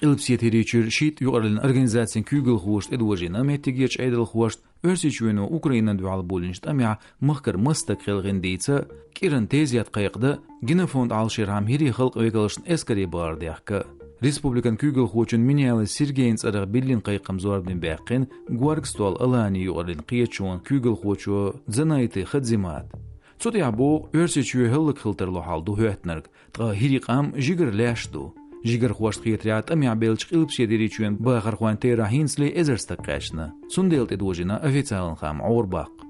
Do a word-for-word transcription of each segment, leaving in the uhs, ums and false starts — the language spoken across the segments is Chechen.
Къилбаседа ХӀирийчуьра шийтта юкъарлин организацин куьйгалхоша тӀедожийна меттигерчу Ӏедалхошна Оьрсийчоьно Украинана дуьхьал бовлинчу тӀамехь махкара маса стаг хилла гӀина дийца, кӀиран тезет кхайкхадан, Генофонд Ӏалашъярхьама хӀирийн халкъан векалшна эскаре бахар дехка. Республикан куьйгалхочун Меняйлой Сергейн цӀарах биллина кхайкхам зорбане баьккхина Горга стол Алани юкъарлин кхеташонан куьйгалхочо Дзанайты Хадзимата. Цу тӀехь боху, Оьрсийчоь хӀаллакьхила тарло хьал ду хӀоьттинарг, ткъа хӀирийн къам жигара лаьш ду. Жигархошна хетарехь, тӀамехь баьллачу Къилбаседа ХӀирийчоьнан бахархойн терахь хӀинцале эзар стаг кхаьчна. Цундела тӀедожийна официалан хаам Ӏорабаккха.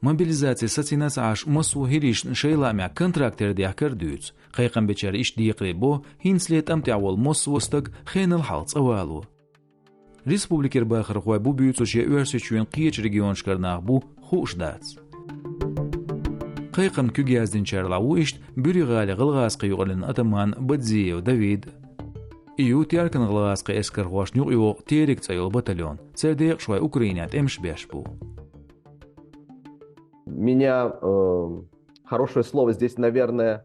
Мобилизаци сацийна ца Ӏаш, массо а хӀирийшна шайн лаамехь контракт тера дехкар а дуьйцу. Кхайкхам бечара иштта декхаре бо, хӀинцале тӀам тӀехь волу массо а стаг хенал хьалха цӀа вало. Республикера бахархой бу буьйцуш я Оьрсийчоьнан кхечу регионашкара нах бу, хууш дац. Кхайкхамна куьг яздинчарах ву иштта Буьригали гӀалгӀазкхийн юкъарлин атаман Бадзиев Давид. И ю Теркан гӀалгӀазкхийн эскархошна юкъайогӀу «Терек» цӀе йолу батальон. Церан декъашхой Украинехь тӀемаш беш бу. Меня, э, хорошее слово здесь, наверное,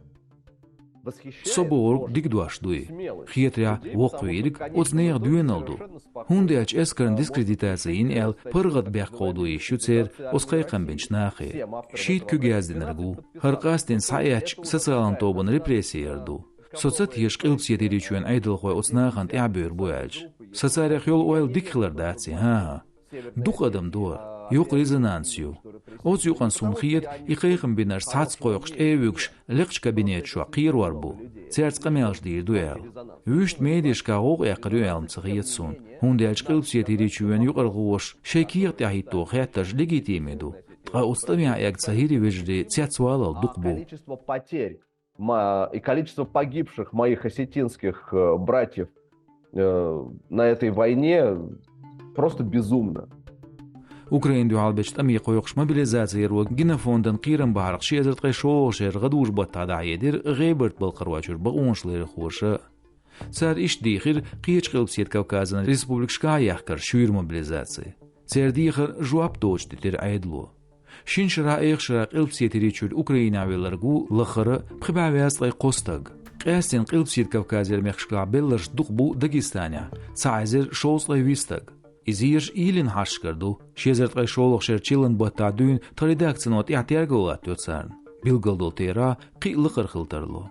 восхищает. Со бохург дика дош ду и. Хетарехь, воккхавийриг оцу нехан доьналла ду. ХӀунда аьлча эскарна дискредитаци йина аьлла, паргӀат бехк кховдо йиш ю церан оцу кхайкхам бинчу нахе. Шийтта куьг яздинарг ву. ХӀара къастийна схьаэцча, социалан тобанан репресси яр ду. Со ца теша Къилбаседа ХӀирийчоьнан Ӏедалхой оцу нахана тӀаьхьабевр бу аьлча. Сан царех йолу ойла дика хилар дац и, хӀан-хӀа. Дукха адам дора. Йоккха резонанс ю. Оцу юкъана суна хета, и кхайкхам бинарш цхьацца кхойкхуш тӀе а вуьгуш, лекхачу кабинеташкахь кхерор бу. Цаьрца къамелаш дийр ду аьлла. Вуьшта медиашкахь гӀовгӀа эккхар ю аьлла ма ца хета суна, хӀунда аьлча Къилбаседа ХӀирийчоьнан юкъаралла гӀош шайн кехатехь хӀитто хеттарш легитиме ду. Ткъа оцу тӀамехь эгна сан хӀирийн вежарий цецваллал дукха бу. Ма-, и количество погибших моих осетинских, э, братьев, э, на этой войне просто безумно. Украинна дуьхьал бечу тӀаме кхойкхуш мобилизаци яро Генофондан кхерам бахьарх ши эзар ткъе шолгӀачу шеран гӀадужу баттахь дӀахьедира ГӀебарта-Балкхаройчуьра бакъонашларъярхоша. Цара иштта дийхира кхечу Къилбаседа Кавказан республикашкахь а яхкар шуьйра мобилизаци. Церан дехар жоп доцуш дитира Ӏедало. Шина шарахь, эха шарахь Къилбаседа ХӀирийчуьра Украинехь велларг ву лахара пхи бӀе везткъе кхо стаг. Къаьстина Къилбаседа Кавказера мехкашкахь белларш дукха бу Дагестанехь, цхьа эзар шовзткъе вист стаг. Иза ерш йиллина хьашташкара ду, ши эзар ткъе шолгӀачу шеран чиллан баттахь дуьйна тхан редакцино тӀаьхьа терго латтайо царна. Билггал долу терахь кхин а лакхара хила тарло.